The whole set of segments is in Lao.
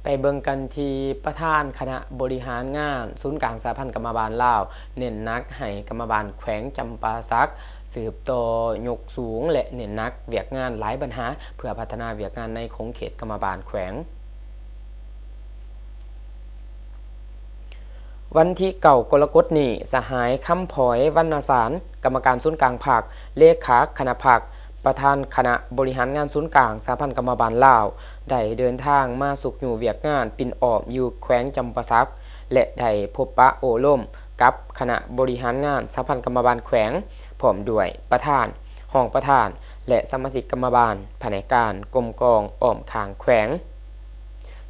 ໄປເບິ່ງກັນທີ່ປະທານຄະນະບໍລິຫານງານສູນກາງສະຫະພັນກຳມະບານລາວ ເນັ້ນໜັກໃຫ້ກຳມະບານແຂວງຈຳປາສັກ ສືບຕໍ່ຍົກສູງ ແລະ ເນັ້ນໜັກວຽກງານຫຼາຍບັນຫາ ເພື່ອພັດທະນາວຽກງານໃນຂົງເຂດກຳມະບານແຂວງ. ວັນທີເກົ້າ ກໍລະກົດນີ້, ສະຫາຍ ຄຳພອຍ ວັນນະສານ ກຳມະການສູນກາງພັກ, ເລຂາຄະນະພັກ, ປະທານຄະນະບໍລິຫານງານສູນກາງສະຫະພັນກຳມະບານລາວ ໄດ້ເດີນທາງມາຊຸກຍູ້ວຽກງານປິ່ນອ້ອມຢູ່ແຂວງຈຳປາສັກ ແລະ ໄດ້ພົບປະໂອ້ລົມກັບຄະນະບໍລິຫານງານສະຫະພັນກຳມະບານແຂວງ ພ້ອມດ້ວຍປະທານ, ຮອງປະທານ ແລະ ສະມາຊິກກຳມະບານພະແນກການກົມກອງອ້ອມຂ້າງແຂວງ.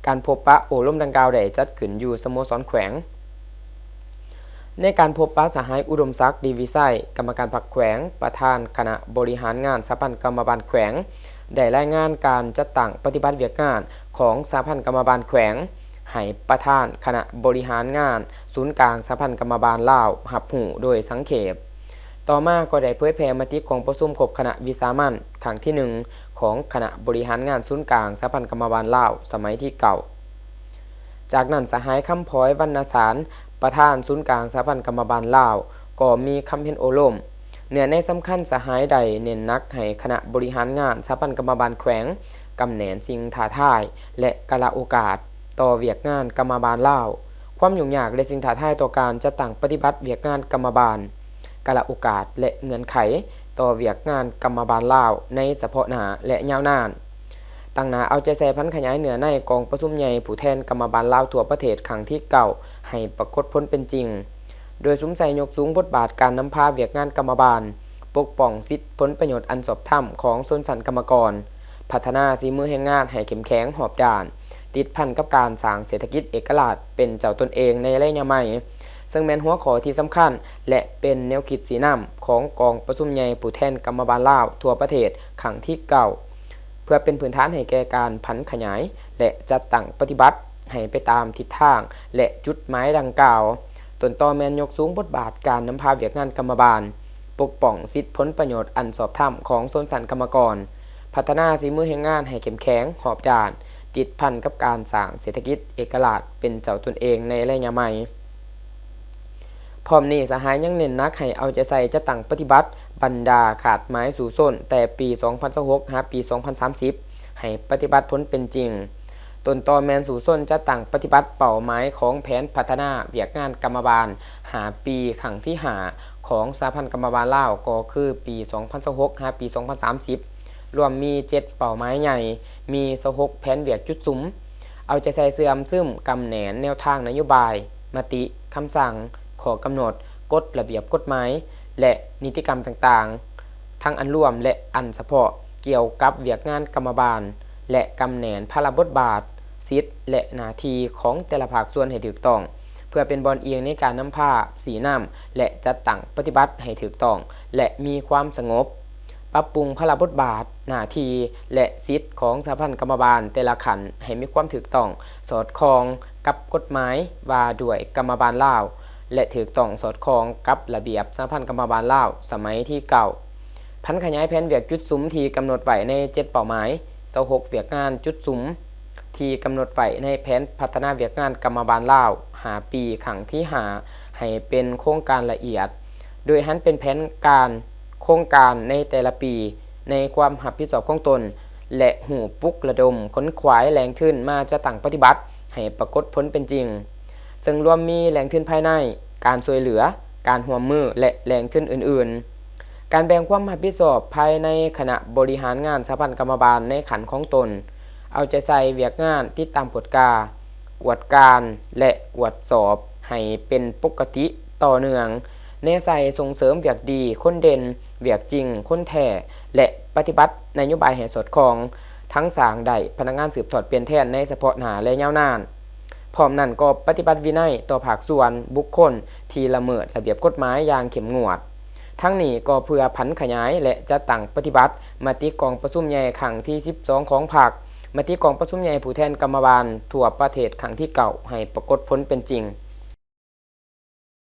ການພົບປະໂອ້ລົມດັ່ງກ່າວໄດ້ຈັດຂຶ້ນຢູ່ສະໂມສອນແຂວງ. ໃນການພົບປະ, ສະຫາຍ ອຸດົມສັກ ດີວິໄຊ ກຳມະການພັກແຂວງ, ປະທານຄະນະບໍລິຫານງານສະຫະພັນກຳມະບານແຂວງ ໄດ້ລາຍງານການຈັດຕັ້ງປະຕິບັດວຽກງານຂອງສະຫະພັນກຳມະບານແຂວງ ໃຫ້ປະທານຄະນະບໍລິຫານງານສູນກາງສະຫະພັນກຳມະບານລາວຮັບຮູ້ໂດຍສັງເຂບ. ຕໍ່ມາກໍໄດ້ເຜີຍແຜ່ມະຕິກອງປະຊຸມຄົບຄະນະວິສາມັນຄັ້ງທີໜຶ່ງ ຂອງຄະນະບໍລິຫານງານສູນກາງສະຫະພັນກຳມະບານລາວສະໄໝທີເກົ້າ. ຈາກນັ້ນ, ສະຫາຍ ຄຳພອຍ ວັນນະສານ ປະທານສູນກາງສະຫະພັນກຳມະບານລາວ ກໍມີຄຳເຫັນໂອ້ລົມ. ເນື້ອໃນສຳຄັນ, ສະຫາຍໄດ້ເນັ້ນໜັກໃຫ້ຄະນະບໍລິຫານງານສະຫະພັນກຳມະບານແຂວງ ກຳແໜ້ນສິ່ງທ້າທາຍ ແລະ ກາລະໂອກາດຕໍ່ວຽກງານກຳມະບານລາວ, ຄວາມຫຍຸ້ງຍາກ ແລະ ສິ່ງທ້າທາຍຕໍ່ການຈັດຕັ້ງປະຕິບັດວຽກງານກຳມະບານ, ກາລະໂອກາດ ແລະ ເງື່ອນໄຂຕໍ່ວຽກງານກຳມະບານລາວໃນສະເພາະໜ້າ ແລະ ຍາວນານ. ຕັ້ງໜ້າເອົາໃຈໃສ່ຜັນຂະຫຍາຍເນື້ອໃນກອງປະຊຸມໃຫຍ່ຜູ້ແທນກຳມະບານລາວທົ່ວປະເທດຄັ້ງທີເກົ້າ ໃຫ້ປາກົດຜົນເປັນຈິງ, ໂດຍສຸມໃສ່ຍົກສູງບົດບາດການນຳພາວຽກງານກຳມະບານ, ປົກປ້ອງສິດຜົນປະໂຫຍດອັນຊອບທຳຂອງຊົນຊັ້ນກຳມະກອນ, ພັດທະນາສີມືແຮງງານໃຫ້ເຂັ້ມແຂງຮອບດ້ານ, ຕິດພັນກັບການສ້າງເສດຖະກິດເອກະລາດເປັນເຈົ້າຕົນເອງໃນໄລຍະໃໝ່, ເຊິ່ງແມ່ນຫົວຂໍ້ທີ່ສຳຄັນ ແລະ ເປັນແນວຄິດຊີ້ນຳຂອງກອງປະຊຸມໃຫຍ່ຜູ້ແທນກຳມະບານລາວທົ່ວປະເທດຄັ້ງທີເກົ້າ. ເພື່ອເປັນພື້ນຖານໃຫ້ແກ່ການຜັນຂະຫຍາຍ ແລະ ຈັດຕັ້ງປະຕິບັດໃຫ້ໄປຕາມທິດທາງ ແລະ ຈຸດໝາຍດັ່ງກ່າວ. ຕົ້ນຕໍແມ່ນຍົກສູງບົດບາດການນຳພາວຽກງານກຳມະບານ, ປົກປ້ອງສິດຜົນປະໂຫຍດອັນຊອບທຳຂອງຊົນຊັ້ນກຳມະກອນ, ພັດທະນາສີມືແຮງງານໃຫ້ເຂັ້ມແຂງຮອບດ້ານ, ຕິດພັນກັບການສ້າງເສດຖະກິດເອກະລາດເປັນເຈົ້າຕົນເອງໃນໄລຍະໃໝ່. ພ້ອມນີ້, ສະຫາຍຍັງເນັ້ນໜັກໃຫ້ເອົາໃຈໃສ່ຈັດຕັ້ງປະຕິບັດບັນດາຄາດໝາຍສູ້ຊົນແຕ່ປີສອງພັນຊາວຫົກ ຫາປີສອງພັນສາມສິບ ໃຫ້ປະຕິບັດຜົນເປັນຈິງ. ຕົ້ນຕໍແມ່ນສູ້ຊົນຈັດຕັ້ງປະຕິບັດເປົ້າໝາຍຂອງແຜນພັດທະນາວຽກງານກຳມະບານຫ້າປີ ຄັ້ງທີຫ້າ ຂອງສະຫະພັນກຳມະບານລາວ ກໍຄືປີສອງພັນຊາວຫົກ ຫາປີສອງພັນສາມສິບ ລວມມີເຈັດເປົ້າໝາຍໃຫຍ່, ມີຊາວຫົກແຜນວຽກຈຸດສຸມ. ເອົາໃຈໃສ່ເຊື່ອມຊຶມກຳແໜ້ນແນວທາງນະໂຍບາຍ, ມະຕິ, ຄຳສັ່ງ, ຂໍ້ກຳນົດ, ກົດລະບຽບກົດໝາຍ ແລະ ນິຕິກຳຕ່າງໆ ທັງອັນລວມ ແລະ ອັນສະເພາະ ກ່ຽວກັບວຽກງານກຳມະບານ ແລະ ກຳແໜ້ນພາລະບົດບາດ, ສິດ ແລະ ໜ້າທີ່ຂອງແຕ່ລະພາກສ່ວນໃຫ້ຖືກຕ້ອງ, ເພື່ອເປັນບ່ອນອີງໃນການນຳພາ, ຊີ້ນຳ ແລະ ຈັດຕັ້ງປະຕິບັດໃຫ້ຖືກຕ້ອງ ແລະ ມີຄວາມສະຫງົບ. ປັບປຸງພາລະບົດບາດ, ໜ້າທີ່ ແລະ ສິດຂອງສະຫະພັນກຳມະບານແຕ່ລະຂັ້ນໃຫ້ມີຄວາມຖືກຕ້ອງສອດຄ່ອງກັບກົດໝາຍວ່າດ້ວຍກຳມະບານລາວ ແລະ ຖືກຕ້ອງສອດຄ່ອງກັບລະບຽບສະຫະພັນກຳມະບານລາວສະໄໝທີເກົ້າ. ຜັນຂະຫຍາຍແຜນວຽກຈຸດສຸມທີ່ກຳນົດໄວ້ໃນເຈັດເປົ້າໝາຍ, ຊາວຫົກວຽກງານຈຸດສຸມທີ່ກຳນົດໄວ້ໃນແຜນພັດທະນາວຽກງານກຳມະບານລາວຫ້າປີ ຄັ້ງທີຫ້າ ໃຫ້ເປັນໂຄງການລະອຽດ, ໂດຍຫັນເປັນແຜນການ ໂຄງການໃນແຕ່ລະປີໃນຄວາມຮັບຜິດຊອບຂອງຕົນ ແລະ ຮູ້ປຸກລະດົມຂົນຂວາຍແຫຼ່ງທຶນມາຈັດຕັ້ງປະຕິບັດໃຫ້ປາກົດຜົນເປັນຈິງ, ເຊິ່ງລວມມີແຫຼ່ງທຶນພາຍໃນ, ການຊ່ວຍເຫຼືອ, ການຮ່ວມມື ແລະ ແຫຼ່ງທຶນອື່ນໆ. ການແບ່ງຄວາມຮັບຜິດຊອບພາຍໃນຄະນະບໍລິຫານງານສະຫະພັນກຳມະບານໃນຂັ້ນຂອງຕົນ, ເອົາໃຈໃສ່ວຽກງານຕິດຕາມກວດກາ, ກວດການ ແລະ ກວດສອບໃຫ້ເປັນປົກກະຕິຕໍ່ເນື່ອງ, ແນໃສ່ສົ່ງເສີມວຽກດີ, ຄົນເດັ່ນ, ວຽກຈິງ, ຄົນແທ້ ແລະ ປະຕິບັດນະໂຍບາຍໃຫ້ສອດຄ່ອງ, ທັງສ້າງໄດ້ພະນັກງານສືບທອດປ່ຽນແທນໃນສະເພາະໜ້າ ແລະ ຍາວນານ. ພ້ອມນັ້ນກໍປະຕິບັດວິໄນຕໍ່ພາກສ່ວນ, ບຸກຄົນທີ່ລະເມີດລະບຽບກົດໝາຍຢ່າງເຂັ້ມງວດ. ທັງນີ້ກໍເພື່ອຜັນຂະຫຍາຍ ແລະ ຈັດຕັ້ງປະຕິບັດມະຕິກອງປະຊຸມໃຫຍ່ຄັ້ງທີສິບສອງຂອງພັກ, ມະຕິກອງປະຊຸມໃຫຍ່ຜູ້ແທນກຳມະບານທົ່ວປະເທດຄັ້ງທີເກົ້າ ໃຫ້ປາກົດຜົນເປັນຈິງ.